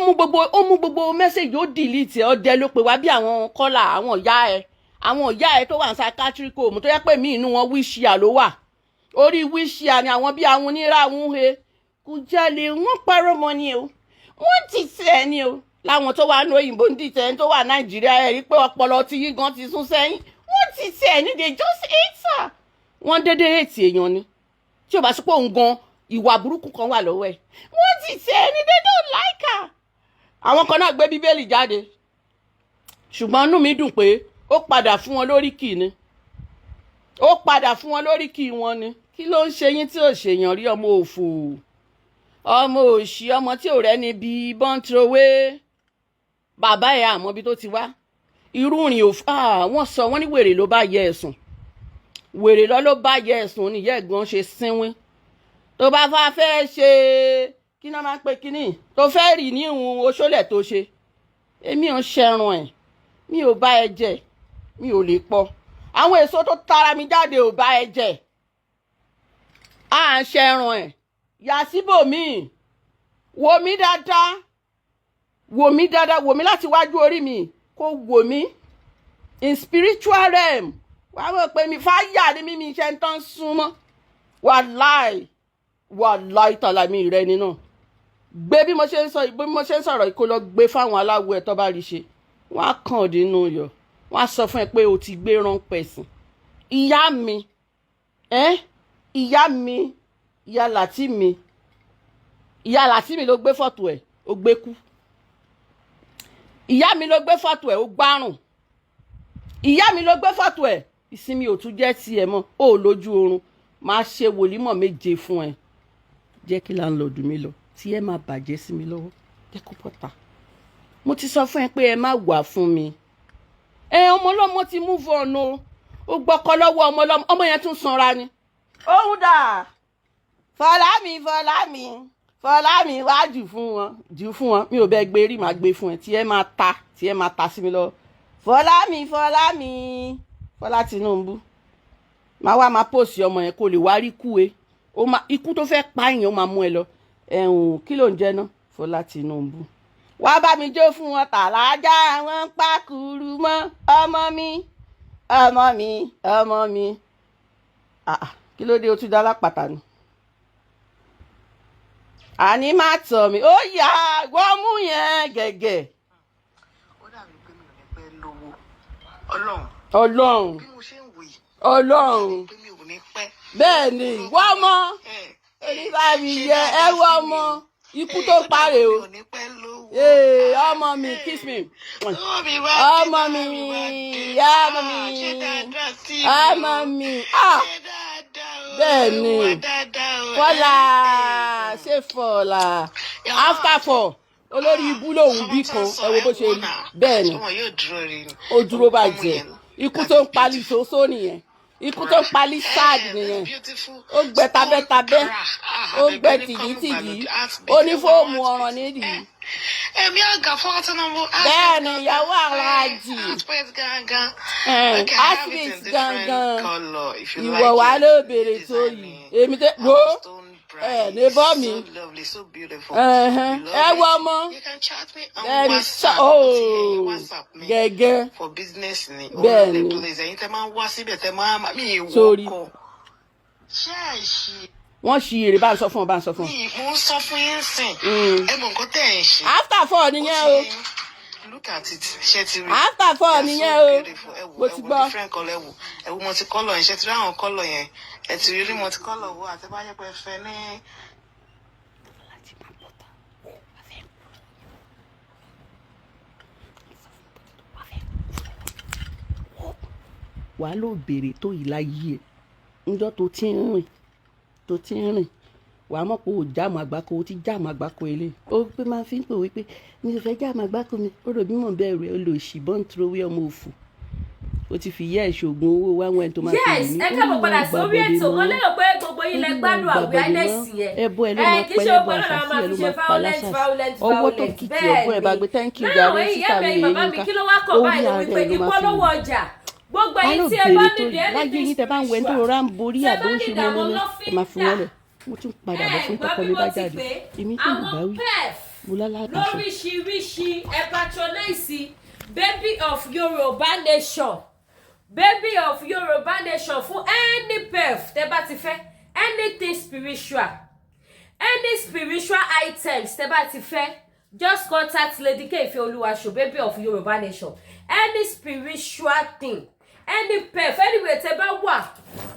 mú gbogbo message, ó delete ẹ̀. Ọdẹ ló pè wá bí àwọn kọ́là, àwọn ìyá ẹ̀, àwọn ìyá ẹ̀ tó wà ní psychiatric home, tó yẹ pé mí inú wọn wíṣíà ló wà. Orí wíṣíà ni àwọn bí àwọn oníràwọ̀n he kò jalè, wọ́n parọ́ mọ́ ni o, wọ́n ti tẹ̀ ni o. Láwọn tó wà ní òyìnbó ń dìtẹ̀, tó wà Nàìjíríà, ẹ̀ rí pé ọpọlọ tí yín gan ti sún sẹ́yìn. Wọ́n ti tẹ̀ ní, they just hate her. Wọ́n dédé hate èèyàn ni. Tí o bá sọ pé òun gan ìwà burúkú kan wà lọ́wọ́ ẹ̀, wọ́n ti tẹ̀ ní, they don't like her. Àwọn kan náà gbé Bíbélì jáde, ṣùgbọ́n inú mi dùn pé ó padà fún wọn lórí kì ni, ó padà fún wọn lórí kì wọn ni. Kí ló ń ṣe yín tí ò ṣèyàn rí? Ọmọ òfò. Ọmọ òṣì, ọmọ tí ò rẹ́ni bí bọ́ńtrowé bàbá ẹ̀, àmọ́ bí tó ti wá irú rìn òf. Wọ́n sọ wọ́n ní wèrè ló bá yẹ ẹ̀sùn, wèrè lọ ló bá yẹ ẹ̀sùn ní ìyá ẹ̀gbọ́n ṣe sínwín. Tó bá fà fẹ́ ṣe kí náà máa ń pè kínní tó fẹ́ rì ní ìhun oṣólẹ̀ tó ṣe, èmi ò ṣẹrun ẹ̀, mi ò bá ẹ jẹ, mi ò lè pọ̀ àwọn èso tó tara mi jáde, ò bá ẹ jẹ, à ń ṣẹrun ẹ̀. Yà síbòmíì, wò mí dáadáa, wò mí dáadáa, wò mí láti wájú orí mi, kó wò mí in spiritual realm, wàá mọ̀ pé mi fáyà ní mímí iṣẹ́ ń tán súnmọ́. Wàláì, wàláì tàlà mi rẹ ni náà gbé bí mo ṣe ń sọ, bí mo ṣe ń sọ̀rọ̀, kó lọ gbé fáwọn aláwo ẹ̀. Tó bá rí ṣe, wọ́n á kàn dínú yọ, wọ́n á sọ fún ẹ pé o ti gbé wrong person. Ìyá mi, ẹ́ ìyá mi, ìyá làtí mi, ìyá làtí mi ló gbé fọ́tò ẹ̀, ó gbé kú. Ìyá mi ló gbé fọ́tò ẹ̀, ó gbárùn. Ìyá mi ló gbé fọ́tò ẹ̀, ìsinmi ò tún jẹ́ tiẹ̀ mọ́. Ó lójú oorun, máa ṣe wòlímọ̀ 7 fún ẹ. Jẹ́ kí landlord mi lọ, tí ẹ máa bàjẹ́ sí mi lọ́wọ́, jẹ́ kó pọ̀ta. Mo ti sọ fún ẹ pé ẹ má wà fún mi. Ẹ ọmọ ọlọ́mọ ti move on o. Ó gbọ́kọ́ lọ́wọ́ ọmọ ọlọ́mọ, ọmọ yẹn tún sanra ni. Òun dà, Fọlámi, Fọlámi, Fọlámi, wá jù fún wọn, jù fún wọn. Mi ò bẹ gbé rí, màá gbé fún ẹ, tí ẹ máa ta, tí ẹ máa ta sí mi lọ. Fọlámi, Fọlámi, Fọlá Tinubu, máa wá máa post ọmọ yẹn kó lè wá rí kú e. Ó máa ikú tó fẹ́ pa èèyàn, ó máa mú ẹ lọ ẹ̀hún. Kí ló ń jẹ́ náà? Fọlá Tinubu, wá bá mi jó fún wọn. Tàlájà wọn pàkúrú mọ́ ọmọ mi, ọmọ mi, ọmọ mi. Ah, ah, kí ló dé? O tún dá lápàtà ni. Àní má tọ̀ mí, ó yá, wọ́n mú yẹn gẹ̀gẹ̀. Ó dàbí pé mi ò ní pẹ́ lówó, Ọlọ́run. Ọlọ́run. Bí mo ṣe ń wò yìí, Ọlọ́run. pé mi ò ní pẹ́. Bẹ́ẹ̀ ni, wọ́n mọ́ ẹ oníbàbí yẹ ẹ wọ́ ọmọ ikú tó parẹ́ o. Mi ò ní pẹ́ lówó. Ee, ọmọ mi, kiss me. Owó mi wá dé, ọmọ mi, mi wá dé. Ọmọ mi. Ah, ṣé dáadáa sí mi o? Ọmọ mi, ah. Ṣé dáadáa o? Bẹ́ẹ̀ ni. Wà dáadáa o. Fọlá, ṣé Fọlá after four, olórí ibú lòun bí kan. Ẹ wo bó ṣe rí. Bẹ́ẹ̀ ni. Ọmọ yóò dúró rí ni. Ó dúró bàjẹ́. Ikú tó ń pali ṣoṣo nìyẹn, ikú tó ń pali sáàdì nìyẹn. Ó gbẹ tabẹ́tabẹ́, ó gbẹ tìgítìgí, ó ní fóòmù ọ̀ràn nídìí. Ẹ̀mí àgà fún Tinubu. Bẹ́ẹ̀ ni, ìyàwó Aláàjì. Heartbeat gangan. Heartbeat gangan. Ìwọ wà ló béèrè tó yìí, èmi tẹ wo ẹ ní bọ́ mi. So lovely, so beautiful. Ẹ wọ ọmọ. You can chat me on Bẹ́ẹ̀ni. WhatsApp. Ooo. WhatsApp mi. Gẹ́gẹ́. For business ni. Bẹ́ẹ̀ ni. Please, ẹ̀yin tẹ́ máa ń wá síbẹ̀, tẹ́ máa mi ìwọ Sorry. ọkọ̀. Ṣé àìṣe Wọ́n ṣi èrè, bá ń sọ fún ọ, bá ń sọ fún ọ. mi, mo ń sọ fún yín sìn. Ẹ mọ nǹkan tẹ́ ẹ̀ ń ṣe. After four nìyẹn o. Look at it. Ṣé ti rí? After four They are nìyẹn so o. beautiful. Ẹ wo, Mo ẹ ti wo gbọ́. different colour, ẹ wo. Ẹ wo multicolor yẹn. Ṣé ti rí àwọn colour yẹn? Ẹ ti rí multicolor wo àti bá yẹ pé ẹ fẹ́ ní. Láti máa bọ̀ tán, wà fẹ́ kú, wà fẹ́ kú. Wàá ló béèrè tó yìí láyé ẹ̀ níjọ́ tó ti ń rìn, tó ti ń rìn, wàá mọ̀ pé o jáàmù àgbákò, o ti jáàmù àgbákò ilé. Ó pé máa fi ń pè wípé mi ò fẹ́ jáàmù àgbákò mi. Ó rò bí mò ń bẹ̀rù ẹ̀, ó lò sí bọ́ǹtúrówé ọmọ òfò. Ó ti fi yẹ́ ìṣògùn owó wá wọn tó máa fi Yes, ní. ẹ káàbọ̀ padà sórí ètò. Mo lérò pé gbogbo yín lẹ gbádùn awareness yẹn. Ẹbọ ẹ ló máa Kì í pẹ́ ṣe lẹ́bọ̀, gbogbo náà àṣàṣì máa ẹ fi ló ṣe máa pa violent, lásàsì violent, ọwọ́ tó violent. kìkì Bẹ́ẹ̀ ẹ̀gbọ́n ẹ̀ bá ni. gbé. Thank you Náà jàre, ẹ̀yin sísá mi. ẹ̀yin bàbá mi, Yínká kí ló wá kàn orí báyìí ni ara wípé ẹ̀ ló máa fi ìpolówó wò. ọjà, gbogbo Wàá ẹ̀yin ló tí ẹ bá béèrè tó nídìí láyé anything yín, tẹ bá ń wẹ̀ tó spiritual, rọra ń borí tẹ àbó bá ń ṣe nídìí àwọn mọ́mọ́, ẹ máa fi wọ́n lọ́fíńdà lẹ̀. Mo tún padà bọ̀ ẹ fún gbọ́ tọkọ bí mi mo bá ti jáde, pè é, èmi tó lù bá àwọn wí pef mo lálàbàṣọ. Lóríṣiríṣi, ẹ patronize Baby of Yorùbá Nation, Baby of Yorùbá Nation, fún any pef tẹ bá ti fẹ́, anything spiritual, any spiritual items tẹ bá ti fẹ́, just contact Lady K Ifeoluwaso, Baby of Yorùbá Nation. Any spiritual thing, any pef, anywhere tẹ bá wà,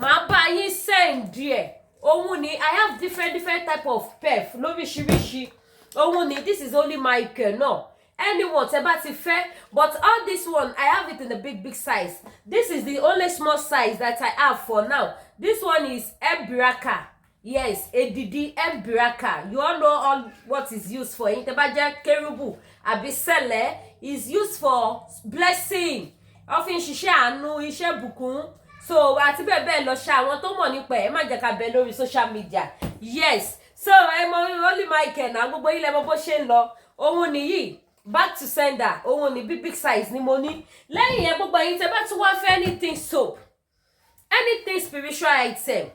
màá bá yín send ẹ̀. Òun ni I have different different type of pef lóríṣiríṣi. Òun ni this is only Michael náà. Anyone tẹ bá ti fẹ́, but all this one, I have it in the big big size. This is the only small size that I have for now. This one is Ebraka. Yes, èdìdí mbiraka. You all know all what is used for. Ẹ̀yin tẹ́ bá jẹ́ kérúbù àbí sẹ̀lẹ̀, is used for blessing. Wọ́n fi ń ṣiṣẹ́ àánú, iṣẹ́ bùkún, so àti bẹ́ẹ̀ bẹ́ẹ̀ lọ ṣe. Àwọn tó mọ̀ nípa ẹ̀, ẹ má jẹ́ ká bẹ lórí social media. Yes, so ẹ mọ Holy Michael náà, gbogbo ilẹ̀ mọ bó ṣe ń lọ. Òun nìyí, back to sender. Òun ní big big size ni mo ní. Lẹ́yìn yẹn, gbogbo ẹ̀yin tẹ́ bá tún wá fẹ́ anything soap, anything spiritual item,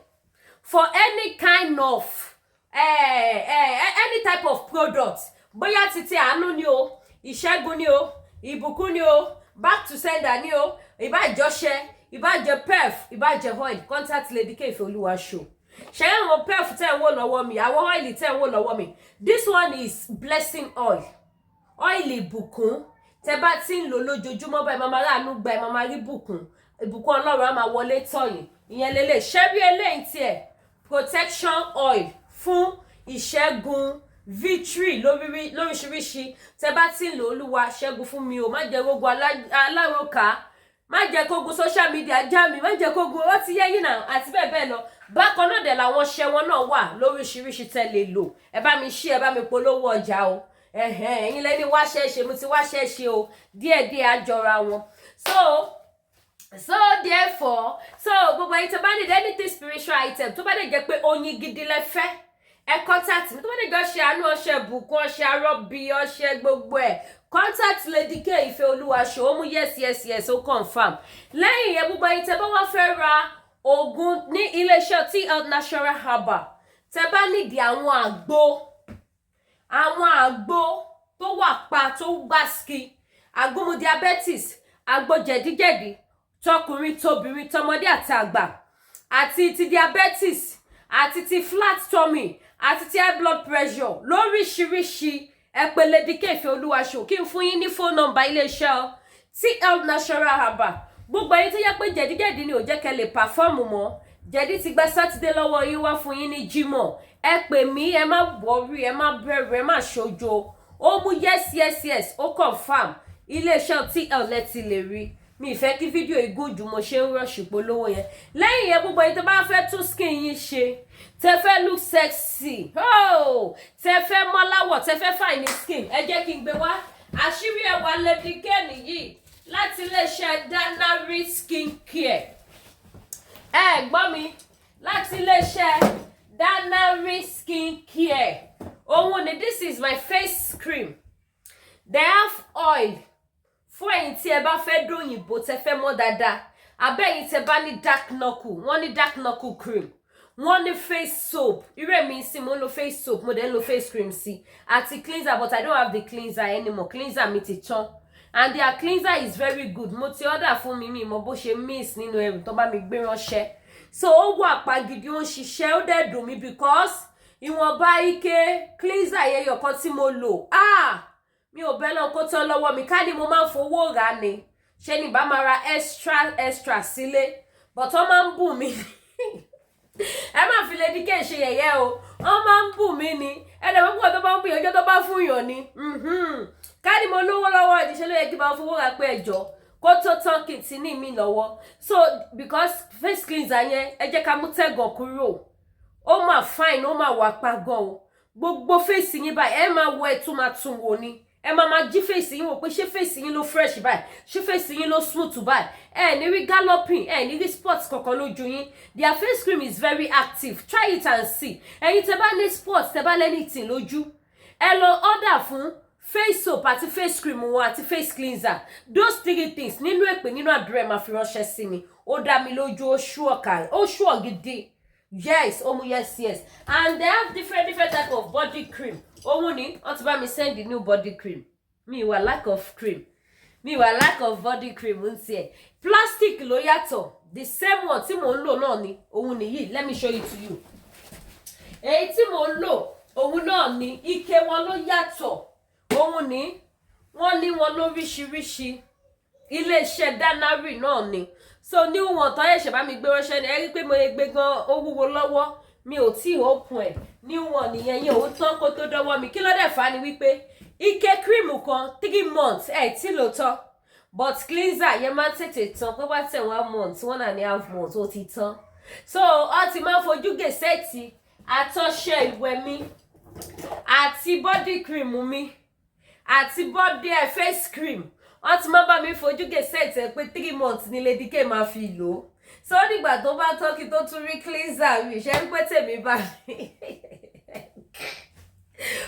for any kind of any type of product, bóyá títí àánú ni o, ìṣẹ́gun ni o, ìbùkún ni o, back to sender ni o, ìbájọṣẹ, ìbájẹ perf, ìbájẹ oil, contact Lady K Ìfẹ́ Show. Ṣe àwọn perf tẹ́ ń wò lọ́wọ́ mi, àwọn oil tẹ́ ń wò lọ́wọ́ mi, this one is blessing oil, oil ìbùkún. Tẹ́ bá ti ń lò lójoojúmọ́ báyìí, máa máa ráàánú gba ẹ̀, máa máa rí bùkún, ìbùkún Ọlọ́run á máa wọlé tọ̀yìn. Ìyẹn lélẹ̀. Ṣẹ́rí eléyìí tiẹ̀, protection oil fún ìṣẹ́gun, victory lóríṣiríṣi. Tẹ́ bá ti ń lò, Olúwa ṣẹ́gun fún mi o, má jẹ́ rogun aláròká, má jẹ́ kógun social media já mi, má jẹ́ kógun ó ti yẹ yín náà, àti bẹ́ẹ̀ bẹ́ẹ̀ lọ. Bákan náà dẹ̀ làwọn ṣẹ́ wọn náà wà lóríṣiríṣi tẹ́ lè lò. Ẹ bá mi ṣí, ẹ bá mi polówó ọjà o. Ẹ̀hẹ́n, ẹ̀yin lẹ́ni wáṣẹ́ ṣe, mo ti wáṣẹ́ ṣe o. Díẹ̀díẹ̀ á jọra wọn. So therefore, so gbogbo ẹ̀yin tó bá need anything spiritual item, tó bá dẹ̀ jẹ́ pé oyin gidi lẹ fẹ́, ẹ contact mi. Tó bá dẹ̀ jẹ́ ọṣẹ àánú, ọṣẹ ìbùkún, ọṣẹ arọ́bí, ọṣẹ gbogbo ẹ̀, contact Lady K Ìfẹ́ Olúwaṣọ. Ó mú yes, yes, yes, ó confirm. Lẹ́yìn yẹn, gbogbo ẹ̀yin tẹ́ bá wá fẹ́ ra oògùn ní iléeṣẹ́ TL Natural Herbal, tẹ́ bá nídìí àwọn àgbo, àwọn àgbo tó wà pa, tó gbàsíkì, àgúnmu diabetes, àgbo jẹ̀díjẹ̀dí, tọkùnrin tóbìnrin, tọmọdé àti àgbà, àti ti diabetes, àti ti flat tummy, àti ti high blood pressure lóríṣiríṣi, ẹ pè Lady K Ìfẹ́ Olúwaṣọ. Kí n fún yín ní phone number iléeṣẹ́ TL Natural Herbal. Gbogbo ẹ̀yin tó yẹ pé jẹ̀díjẹ̀dí ni ò jẹ́ kẹ́ lè perform mọ́, jẹ̀dí ti gba Sátidé lọ́wọ́ yín, wá fún yín ní Jímọ̀, ẹ pè mí. Ẹ má worry, ẹ má bẹ̀rù, ẹ má ṣojo. Ó mú yes, yes, yes, ó confirm. Iléeṣẹ́ TL lẹ ti lè rí mi. Ìfẹ́ kí fídíò igun jù, mo ṣe ń rush polówó yẹn. Lẹ́yìn yẹn, gbogbo ẹ̀yin tó bá fẹ́ tún skin yín ṣe, tẹ fẹ́ look sexy, oh, tẹ fẹ́ mọ́láwọ̀, tẹ fẹ́ fine skin, ẹ jẹ́ kí n gbé wá. Àṣírí ẹwà Lady K nìyí láti iléeṣẹ́ Danari Skin Care. Ẹ gbọ́ mi, láti iléeṣẹ́ Danari Skin Care, òun ni. This is my face cream. They have oil fún ẹ̀yin tí ẹ bá fẹ́ dòyìnbó, tẹ fẹ́ mọ́ dáadáa, abẹ́yìn tẹ bá ní dark knuckle, wọ́n ní dark knuckle cream, wọ́n ní face soap. Irú èmi sí, mo ń lo face soap, mo dẹ̀ ń lo face cream sí, àti cleanser, but I don't have the cleanser anymore. Cleanser mi ti tán, and their cleanser is very good. Mo ti order fún mi, mi mọ bó ṣe miss nínú ẹrù tó bá mi gbé ránṣẹ́. So ó wà pa gidi, ó ń ṣiṣẹ́, ó dẹ̀ dùn mí because ìwọ̀nba ike cleanser yẹn yọ̀kan tí mo lò, ah, mi ò bẹ́ náà kó tán lọ́wọ́ mi. Ká ní mo máa ń fowó rà ni, ṣé ni bá máa ra extra extra sílé, but wọ́n máa ń bù mí. Ẹ má fi Lady K ṣe yẹ̀yẹ́ o, wọ́n máa ń bù mí ni. Ẹnì púpọ̀ tó bá ń bù yẹn, ọjọ́ tó bá fún yàn ni. Ká ní mo lówó lọ́wọ́, ìdíṣẹ́ ló yẹ kí n máa fowó rà pé ẹjọ́ kó tó tán kí n ti ní mi lọ́wọ́. So because face cleanser yẹn, ẹ jẹ́ ká mú tẹ̀gàn kúrò, ó mà fine, ó mà wà pa gan o. Gbogbo face yín báyìí, ẹ máa wọ, ẹ tún máa tún wò ni. Ẹ máa máa jí face yín wò pé ṣé face yín ló fresh báyìí, ṣé face yín ló smooth báyìí. Ẹ ní rí galloping, ẹ ní rí spots kankan lójú yín. Their face cream is very active. Try it and see. Ẹ̀yin tẹ́ bá ní spots, tẹ́ bá lẹ́nìtì lójú, ẹ lọ order fún face soap àti face cream wọn àti face cleanser, those three things. Nínú èpè, nínú àdúrà, ẹ máa fi ránṣẹ́ sí mi. Ó dá mi lójú, ó ṣú ọ̀kà, ó ṣú ọ̀gidi. Yes, ó mú yes, yes. And they have different different type of body cream. Òun ni wọ́n ti bá mi send the new body cream. Mi wà lack of cream, mi wà lack of body cream ń tiẹ̀. Plastic ló yàtọ̀, the same one tí mò ń lò náà ni òun nìyí. Let me show it to you. Èyí tí mò ń lò, òun náà ni. Ike wọn ló yàtọ̀. Òun ni wọ́n ní wọn lóríṣiríṣi. Iléeṣẹ́ Danari náà ni. So new one tó ẹ̀ṣẹ̀ bá mi gbé ránṣẹ́ ni. Ẹ rí pé mo lè gbé gan, ó wúwo lọ́wọ́, mi ò tí ì open ẹ̀. New one nìyẹn. Yẹn òun tán kó tó dọ́wọ́ mi. Kí ló dẹ̀ fà á ni wípé ike cream kan, 3 months ẹ̀ tí lò tán, but cleanser yẹn máa ń tètè tán, pé wá tẹ̀ 1 month, 1.5 months, ó ti tán. So ọ ti máa ń fojú gèsètì. Àtọṣẹ ìwẹ̀ mi àti body cream mi àti body ẹ face cream, wọ́n ti máa bá mi fojú gèsè ẹ̀ pé 3 months ní Lady K máa fi lò ó. So nígbà tó bá tán, kí tó tún rí cleanser mi ṣe ń pé tèmi bá mi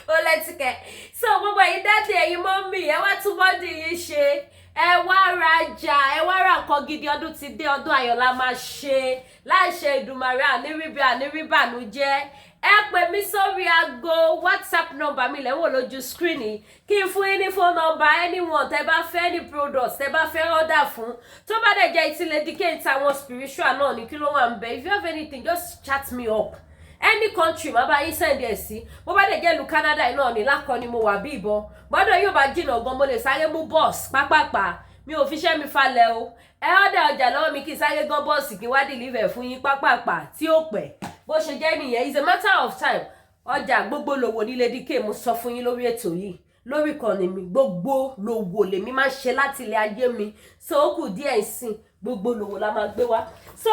ó lẹ́tìkẹ́. So gbogbo ẹ̀yin daddy, ẹ̀yin mummy, ẹ wá tún body yín ṣe, ẹ wá rajà, ẹ wá ra nǹkan gidi. Ọdún ti dé, ọdún ayọ̀ la máa ṣe láìṣe Ìdùmarè, àníríbi àníríbànújẹ́. Ẹ pè mí sórí aago, WhatsApp number mi lẹ́wọ̀n lójú screen yìí, kí n fún yín ní phone number anyone tẹ́ bá fẹ́, any product tẹ́ bá fẹ́ order fún. Tó bá dẹ̀ jẹ́ ìtí Lady K ń ta àwọn spiritual náà ní, kí ló wà ń bẹ? If you have anything, just chat me up. Any country, má bá yín send ẹ̀ sí. Bó bá dẹ̀ jẹ́ ìlú Canada yìí náà ní lákọ ni mo wà bí ìbọn gbọ́dọ̀ yóò bá jìnnà gan, mo lè sáré mú bọ́ọ̀sì pápápá. Mi ò fi iṣẹ́ mi falẹ̀ o. Ẹ order ọjà lọ́wọ́ mi, kí n sáré gan bọ́ọ̀sì, kí n wá deliver fún yín pápápá tí ó pẹ́. Bó ṣe jẹ́ nìyẹn, it's a matter of time. Ọjà gbogbo lòwò ní Lady K. Mo sọ fún yín lórí ètò yìí, lórí ìkànnì mi, gbogbo lòwò lèmi máa ń ṣe láti ilé ayé mi. So ó kù díẹ̀ ìsìn, gbogbo lòwò la máa gbé wá. So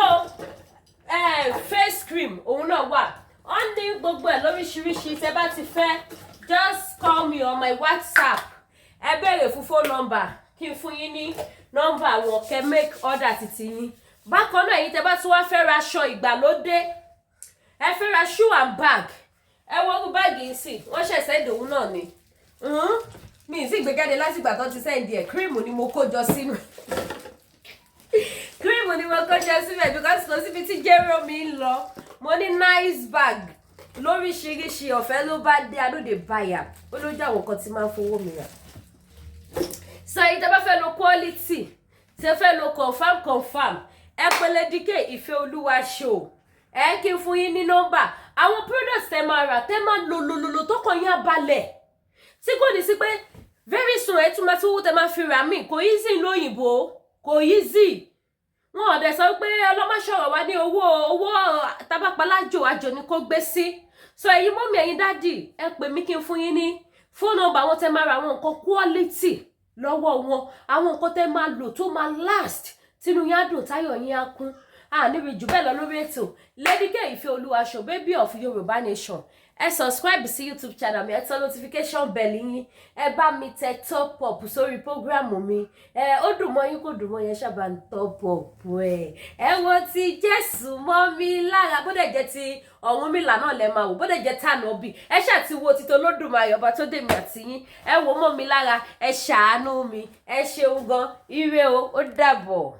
face cream, òun náà wà, wọ́n ní gbogbo ẹ̀ lóríṣiríṣi. Tẹ́ bá ti fẹ́, just call me on my WhatsApp. Ẹ béèrè fún phone number, kí n fún yín ní nọ́mbà wọn, kẹ́ make order títí yín. Bákan náà, èyí tẹ́ bá tún wá fẹ́ ra aṣọ ìgbàlódé, ẹ fẹ́ ra shoe and bag, ẹ wo irú báàgì yìí sì, wọ́n ṣẹ̀ṣẹ̀ ìdòwú náà ni. Mi ì sì gbé jáde látìgbà tó ti send ẹ̀. Cream ni mo kó jọ sínú, cream ni mo kó jọ síbẹ̀, because kò síbi tí jéró mi ń lọ. Mo ní nice bag lóríṣiríṣi, ọ̀fẹ́ ló bá dé. I no dey buy am. Ó lójú àwọn nǹkan tí máa ń fowó mi rà. So èyí tẹ́ bá fẹ́ lo quality, tẹ́ fẹ́ lo confam confam, ẹ pè Lady K Ìfẹ́ Olúwa show, ẹ kí n fún yín ní nọ́mbà àwọn products tẹ́ máa rà, tẹ́ máa lò lò lò lò, tó kàn yín á balẹ̀, tí kò ní sí pé very soon ẹ tún máa tún owó tẹ́ máa fi rà mí. Kò easy lóyìnbó, kò easy. Wọn ò dẹ̀ sọ pé ọlọ́mọṣọ̀rọ̀ wa ní owó owó tábàpálájò àjò ni kò gbé sí. So ẹ̀yin mummy, ẹ̀yin daddy, ẹ pè mí kí n fún yín ní phone number àwọn tẹ́ máa ra àwọn nǹkan quality lọ́wọ́ wọn, àwọn nǹkan tẹ́ máa lò tó máa last, tínú yín á dùn, táyọ̀ yín á kún. Àníbi jù bẹ́ẹ̀ lọ lórí ètò Lady K Ìfẹ́ Olúwa show, baby of Yorùbá nation. Ẹ subscribe sí YouTube channel mi, ẹ tẹ notification bell yín, ẹ bá mi tẹ top up sórí program mi. Ẹ ó dùn mọ́ yín, kò dùn mọ́ yẹn, ṣábà ń top up. Ẹ wo ti Jésù mọ́ mi lára, bó dẹ̀ jẹ́ ti Ọ̀rúnmìlà náà lẹ máa wò, bó dẹ̀ jẹ́ tànàbì, ẹ ṣáà ti wo títọ́ Olódùmarè ọba tó dèmi àti yín. Ẹ wò mọ́ mi lára, ẹ ṣàánú mi. Ẹ ṣeun gan, ire o, ó dàbọ̀.